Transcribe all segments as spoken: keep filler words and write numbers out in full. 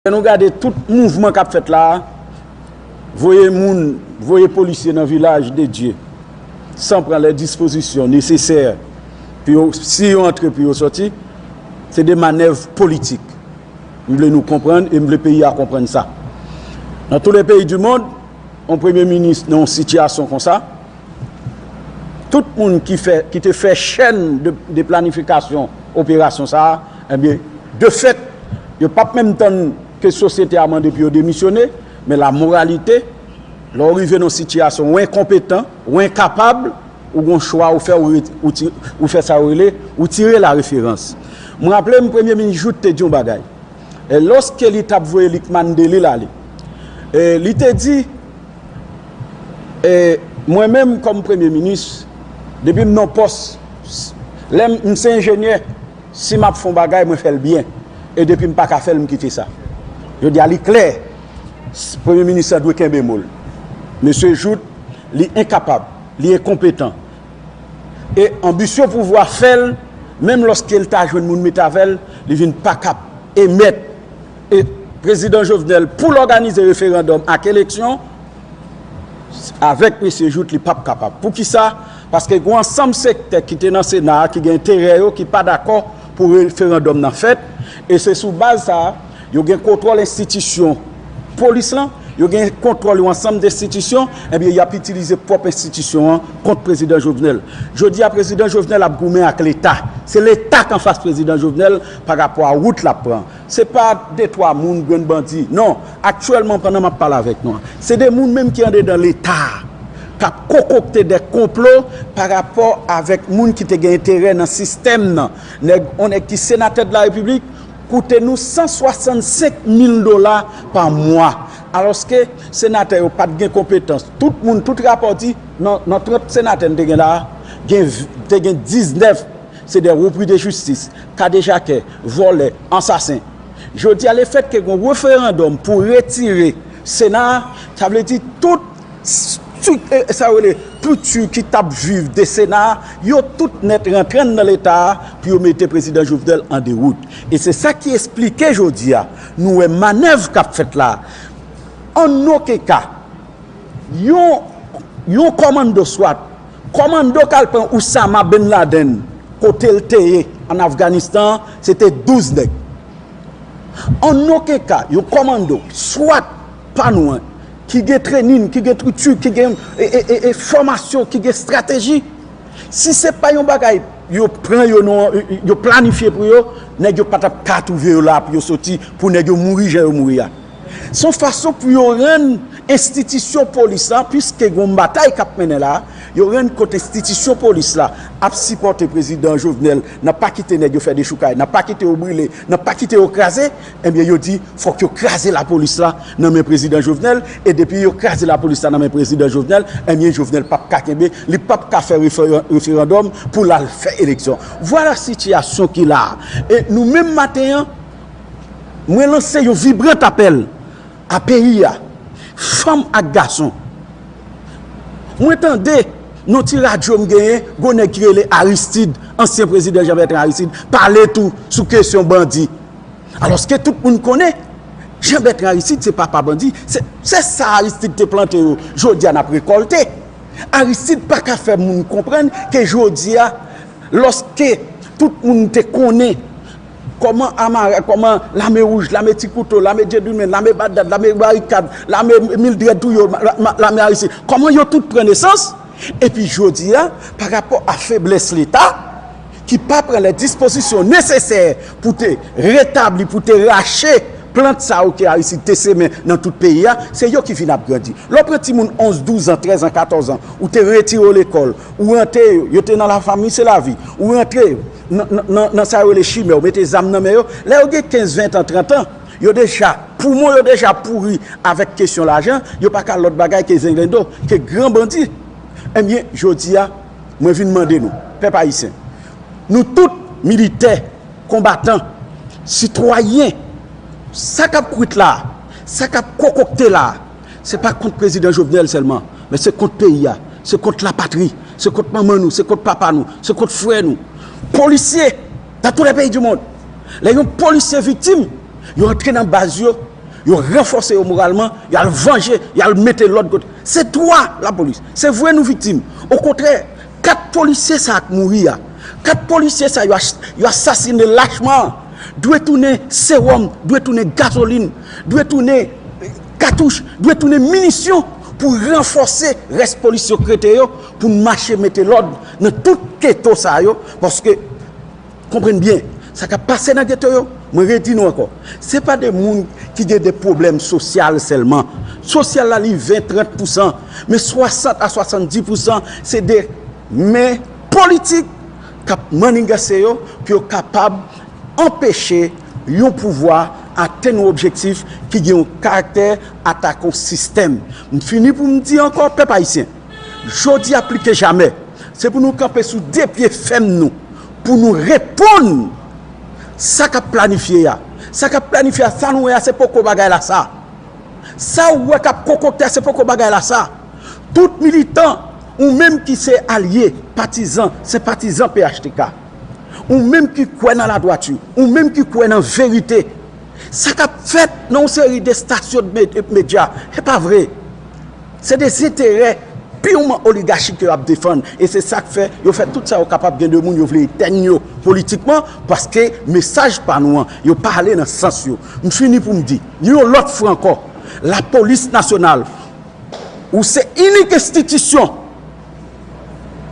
Lè nou gade tout mouvman k ap fèt la a, voye moun, voye polisye nan vilaj de Dye, san pran lè dispozisyon nesesè pou yo, si yo antre, pou yo sòti, se de manèv politik. M vle nou konprann e m vle peyi a konprann sa. Dans tous les pays du monde, yon premye minis nan yon sitiyasyon konsa, tout moun ki fè, ki te fè chèn de, de planifikasyon operasyon sa a, ebyen, de fèt, yo p ap menm tann ke sosyete a mande pou yo demisyone, men la moralite, lè w rive nan sitiyasyon ou enkonpetan, ou enkapab, ou gon chwa ou fè, ou, re- ou, ti- ou fè sa yo rele, ou tire la referans. M raple m, Premye Minis Jouthe te di yon bagay. E lòske li t ap voye Lucmane Delille ale, e li te di, e mwen menm kòm Premye Minis, depi m nan pòs, lè m, m se enjenyè, si m ap fè yon bagay, mwen fè l byen. E depi m pa ka fè l, m kite sa. Jodi a, li klè. Premye minis la dwe kenbe mo l. Mesye Jouthe, li enkapab, li enkonpetan. E anbisyon pouvwa fè l, menm lòske l ta jwenn moun met avè l, li vin pa kap emèt. E prezidan Jovenel, pou l òganize referandòm ak eleksyon, avèk mesye Jouthe, li p ap kapab. Poukisa? Paske gen yon ansanm sektè ki te nan Sena a, ki gen enterè yo, ki pa dakò pou referandòm nan fèt. E se sou baz sa a, yo gen kontwòl enstitisyon polis lan, yo gen kontwòl yon ansanm de enstitisyon, ebyen, y ap itilize pwòp enstitisyon an kont prezidan Jovenel. Jodi a, prezidan Jovenel ap goumen ak Leta. Se Leta k anfas prezidan Jovenel pa rapò a wout l ap pran. Se pa de twa moun, grenn bandi. Non. Aktyèlman, pandan m ap pale avèk nou an, se de moun menm ki andedan Leta a, k ap kokokte de konplo pa rapò avèk moun ki te gen enterè nan sistèm nan. Nèg, yon nèg ki senatè de la Repiblik koute nou san swasannde senk mil dola pa mwa. Alòske senatè yo pa t gen konpetans. Tout moun, tout rapò di, nan, nan trant senatè n te gen la a, gen, te gen diznèf se de repris de justice, kadejakè, vòlè, ansasen. Jodi a, lefètke gen yon referandòm pou retire Sena a, sa vle di tout stri- e, sa yo rele estrikti ki t ap viv de Sena a, yo tout nèt rantre anndan Leta a pou yo mete prezidan Jovenel an dewout. E se sa ki esplike jodi a, nou wè manèv k ap fèt la. An okenn ka, yon, yon kòmando swat, kòmando k al pran Oussama Ben Laden, kote l te ye an Afganistan, se te douz nèg. An okenn ka, yon kòmando swat pa nou an, ki gen trenin, ki gen estrikti, ki gen e, e, e, e, fòmasyon, ki gen estrateji, si se pa yon bagay yo pran yo, non, yo planifye pou yo, nèg yo pa t ap ka twouve yo la pou yo soti, pou nèg yo mouri jan yo mouri a. Se yon fason pou yo rann enstitisyon polis la, piske gen yon batay k ap mennen la, yo rann kote enstitisyon polis la ap sipòte prezidan Jovenel, nan pa kite nèg yo fè dechoukay, nan pa kite yo brile, nan pa kite yo kraze, ebyen, yo di fòk yo kraze lapolis la nan men prezidan Jovenel, e depi yo kraze lapolis la nan men prezidan Jovenel, ebyen, Jovenel p ap ka kenbe, li p ap ka fè referan- referandòm pou l al fè eleksyon. Vwala sitiyasyon ki la a. E nou menm maten an, mwen lanse yon vibrant apèl a peyi a, fanm ak gason. Mwen tande nan ti radyo m genyen, gon nèg ki rele Aristide, ansyen prezidan Jean Bertrand Aristide, pale tou sou kesyon bandi. Alòske tout moun konnen, Jean Bertrand Aristide se papa bandi, se, se sa Aristide te plante yo, jodi a n ap rekòlte. Aristide pa ka fè moun konprann ke jodi a, lòske tout moun te konnen kòman amara, kòman lame wouj, lame ti kouto, lame dye dimen, lame badad, lame barikad, lame mil drèd tou yo, la- ma- lame Aristide, kòman yo tout pran nesans, epi jodi a, pa rapò a feblès Leta, ki pa pran lè dispozisyon nesesè pou te retabli, pou te rache plant sa yo ke Aristide te semen nan tout peyi a, se yo ki vin ap grandi. Lè w pran timoun onz, douz an, trèz an, katòz an, ou te retire yo lekòl, ou rantre yo, yo te nan lafanmi, se lavi, ou rantre yo nan, nan, nan, nan sa yo rele chimè, ou mete zam nan men yo, lè yo gen kenz, ven an, trant an, yo deja, poumon yo deja pouri avèk kesyon lajan, yo pa ka lòt bagay ke zenglendo, ke gran bandi. Ebyen, jodi a, mwen vin mande nou, pèp ayisyen, nou tout, militè, konbatan, sitwayen, sa k ap kwit la, sa k ap kokokte la, se pa kont prezidan Jovenel sèlman, men se kont peyi a, se kont lapatri, se kont manman nou, se kont papa nou, se kont frè nou. Polisye, dans tous les pays du monde, lè yon polisye viktim, yo antre nan baz yo, Yo ranfòse yo moralman, y al vanje, y al mete lòd kote. Se dwa lapolis. Se vre nou viktim. Okontrè, kat polisye sa a k mouri a, kat polisye sa a yo ach- yo asasine lachman an, dwe tounen sewòm, dwe tounen gazolin, dwe tounen, eh, katouch, dwe tounen minisyon pou ranfòse rès polis yo k rete yo, pou n mache mete lòd nan tout geto sa yo, paske, konprann byen, sa k ap pase nan geto yo, mwen redi nou ankò, se pa de moun ki gen de pwoblèm sosyal sèlman. Sosyal la, li ven, trant pousan, men swasant a swasanndis pousan, se de men politik k ap mannigase yo pou yo kapab anpeche yon pouvwa atenn yon objektif ki gen yon karaktè atak yon sistèm. M fini pou m di ankò, pèp ayisyen, jodi a pli ke jamè, se pou nou kanpe sou de pye fèm nou, pou nou reponn sa k ap planifye a. Sa k ap planifye a, sa nou wè a, se poko bagay la sa. Sa ou wè k ap kokokte a, se poko bagay la sa. Tout militan, ou menm ki se alye, patizan, senpatizan P H T K, ou menm ki kwè nan ladwati, ou menm ki kwè nan verite, sa k ap fèt nan yon seri de estasyon de med- medya, se pa vre. Se de enterè pirman oligachik ke yo ap defann. E se sa k fè yo fè tout sa yo kapab, gen de moun yo vle etèn yo politikman, paske mesaj pa nou an, yo pa ale nan sans yo. M fini pou m di, yon lòt fwa ankò, lapolis nasyonal, ou se inik enstitisyon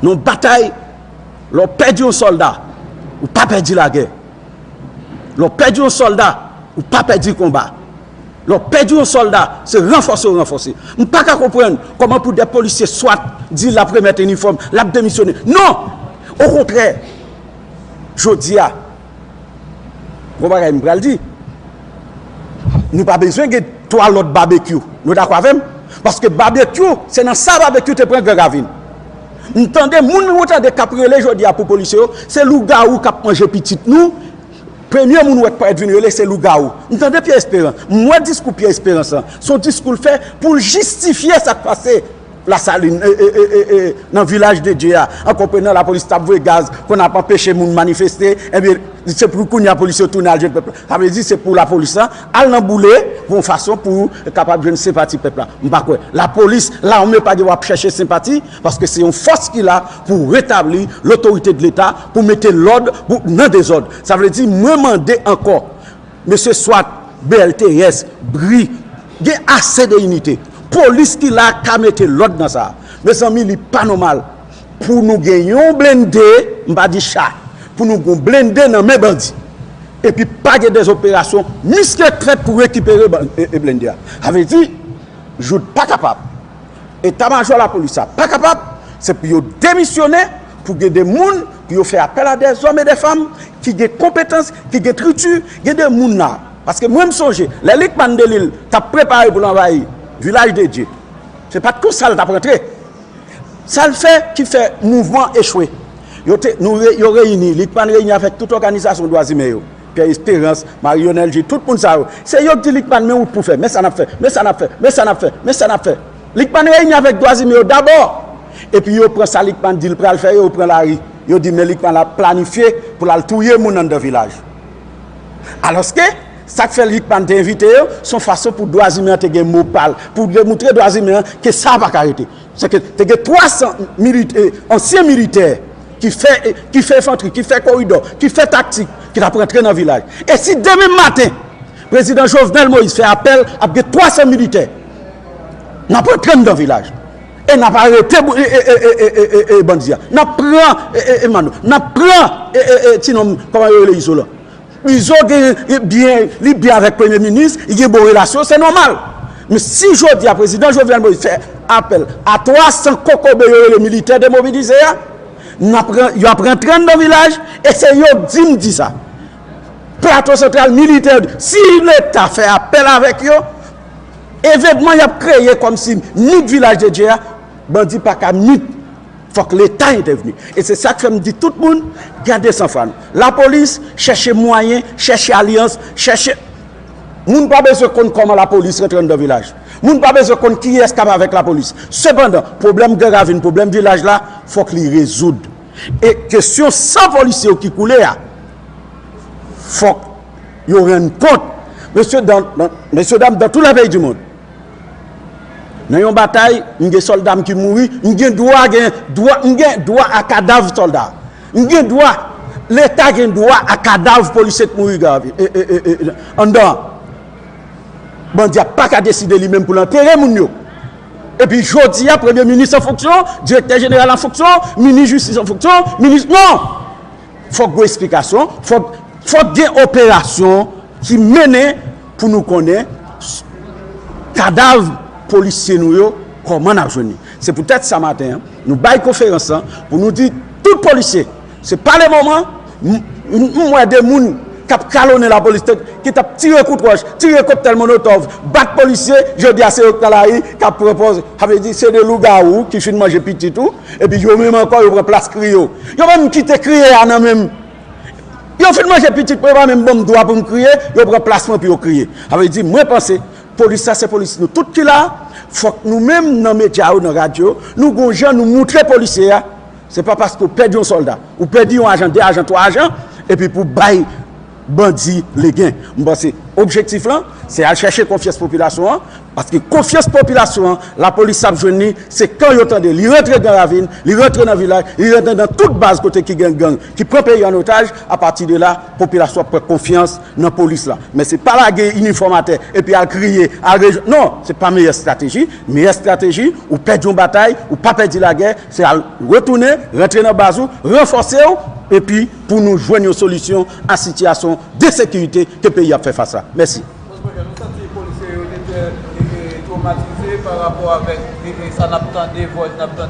nan yon batay, lè w pèdi yon sòlda, ou pa pèdi lagè. Lè w pèdi yon sòlda, ou pa pèdi konba. Lè w pèdi yon sòlda, se ranfòse w ranfòse. M pa ka konprann kòman pou de polisye swat di l ap remèt inifòm, l ap demisyone. Non! Okontrè, jodi a, gon bagay m pral di, nou pa bezwen gen twa lòt babekyou. Nou dakò avè m? Paske babekyou, se nan sa babekyou te pran Gran Ravin. M tande moun ou tande k ap rele jodi a pou polisye yo, se lougawou k ap manje pitit nou. Premye moun ou wè k parèt vin rele, se lougawou. M tande Pyè Esperans. M wè diskou Pyè Esperans lan. Se yon diskou l fè pou l jistifye sa k pase Lasalin, e, e, e, e, e, nan Vilaj de Dye a. An konprenan lapolis t ap voye gaz, konn ap anpeche moun manifeste. Ebyen, se pou kounye a polis yo tounen al jwenn pèp la. Sa vle di se pou lapolis lan al nan boule pou yon fason pou kapab jwenn senpati pèp la. M pa kwè. Lapolis, lame pa gen dwa ap chèche senpati, paske se yon fòs ki la pou retabli lotorite de Leta, pou mete lòd pou, nan dezòd. Sa vle di, mwen mande ankò, mesye Swat, B L T S, bri, gen ase de inite. Polis ki la ka mete lòd nan sa. Mezanmi, li pa nòmal pou nou gen yon blende, m pa di cha, pou nou gen yon blende nan men bandi. Epi pa gen de operasyon miske k fèt pou rekipere ban- e, e blende a. Sa vle di, Jout pa kapab. Eta majò lapolis la pa kapab. Se pou yo demisyone, pou gen de moun, pou yo fè apèl a de zòm e de fanm ki gen konpetans, ki gen estrikti, gen de moun la. Paske mwen m sonje, lè Lucmane Delille t ap prepare pou l anvayi Vilaj de Dye, se pa t konsa l t ap rantre. Sa l fè ki fè mouvman echwe. Yo te, nou re, yo reyini, Lucmane reyini avèk tout òganizasyon dwa imen yo. Pierre Espérance, Marie Yonel Gilles, tout moun sa yo. Se yo k di Lucmane men wout pou fè, men sa n ap fè, men sa n ap fè, men sa n ap fè, men sa n ap fè. Lucmane reyini avèk dwa imen yo dabò. Epi yo pran sa Lucmane di l pral fè, yo pran lari. Yo di men Lucmane ap planifye pou l al touye moun anndan vilaj. Alòske, sa k fè Lucmane te envite yo, se yon fason pou dwa imen an te gen mo pa l, pou demontre dwa imen an ke sa pa ka rete. Se ke te gen twa san militè, ansyen militè ki fè, ki fè enfantri, ki fè koridò, ki fè taktik, ki t ap rantre nan vilaj. E si demen maten, prezidan Jovenel Moïse fè apèl, ap gen twa san militè, n ap rantre anndan vilaj. E n ap arete bandi a. N ap pran, e, e, Emano. N ap pran, e, e, e, ti nonm, kòman yo rele Izo la? Izo gen, gen byen, li byen avèk premye minis, li gen bon relasyon, se nòmal. Men si jodi a prezidan Jovenel Moïse fè apèl a twa san kokobe yo rele militè demobilize a, n ap ran-, yo ap rantre anndan vilaj, e se yo k di m di sa. Plato Santral militè yo di, si Leta fè apèl avèk yo, evenman y ap kreye kòmsi mit Vilaj de Dye a, bandi pa ka mit. Fòk Leta entèvni. E se sa k fè m di tout moun, gade sanfwa nou. Lapolis, chèche mwayen, chèche alyans, chèche. Moun pa bezwen konn kòman lapolis rantre anndan vilaj. Moun pa bezwen konn kiyès k ap avèk lapolis. Sepandan, pwoblèm Gran Ravin, pwoblèm vilaj la, fòk li rezoud. E kesyon san polisye yo ki koule a, fòk yo rann kont. Mesye dam, nan, mesye dam, dans tous les pays du monde, nan yon batay, m gen sòlda m ki mouri, m gen dwa gen dwa, m gen dwa a kadav sòlda. M gen dwa, Leta gen dwa a kadav polisye k mouri grav, e, e, e, e, anndan. Bandi a pa ka deside li menm pou l antere moun yo. Epi jodi a, premye minis an fonksyon, direktè jeneral an fonksyon, minis jistis an fonksyon, minis, non! Fòk gen esplikasyon, fòk, fòk gen operasyon ki mennen pou nou konnen kadav polisye nou yo, kòman n ap jwenn li. Se poutèt sa maten an, nou bay konferans lan pou nou di tout polisye, se pa le moman, m, m, m wè de moun k ap kalonnen lapolis, ki t ap tire kout wòch, tire koktèl molotòv, bat polisye, jodi a se yo k nan lari, k ap pran pòz. Sa vle di, se de lougawou ki fin manje pitit ou, epi yo menm ankò, yo pran plas kriye w. Yo menm kite kriye a nan men m. Yo fin manje pitit mwen, yo pa menm ban m dwa pou m kriye, yo pran plas mwen pou yo kriye. Sa vle di, mwen panse, polis la se polis nou tout ki la, fòk nou menm nan medya yo, nan radyo, nou gon jan nou moutre polisye a, se pa paske w pèdi yon sòlda, ou pèdi yon ajan, de ajan, twa ajan, epi pou bay bandi legen. M panse objektif lan, se al chèche konfyans popilasyon an, paske konfyans popilasyon an, lapolis ap jwenn li, se kan yo tande li rantre Gran Ravin, li rantre nan vilaj, li rantre nan tout baz kote ki gen gang, ki pran peyi an otaj, apati de la, popilasyon ap pran konfyans nan polis la. Men se pa lage inifòm atè, epi al kriye, al rejwenn. Non, se pa meyè estrateji. Meyè estrateji, ou pèdi yon batay, ou pa pèdi lagè, se al retounen, rantre nan baz ou, ranfòse w, epi pou nou jwenn yon solisyon a sitiyasyon de sekirite ke peyi ap fè fas la. Mèsi. Bòs Bojèn, nou santi polisye yo te trè, e, e, twomatize pa rapò avèk, e, e, sa n ap tande, vòy n ap tande.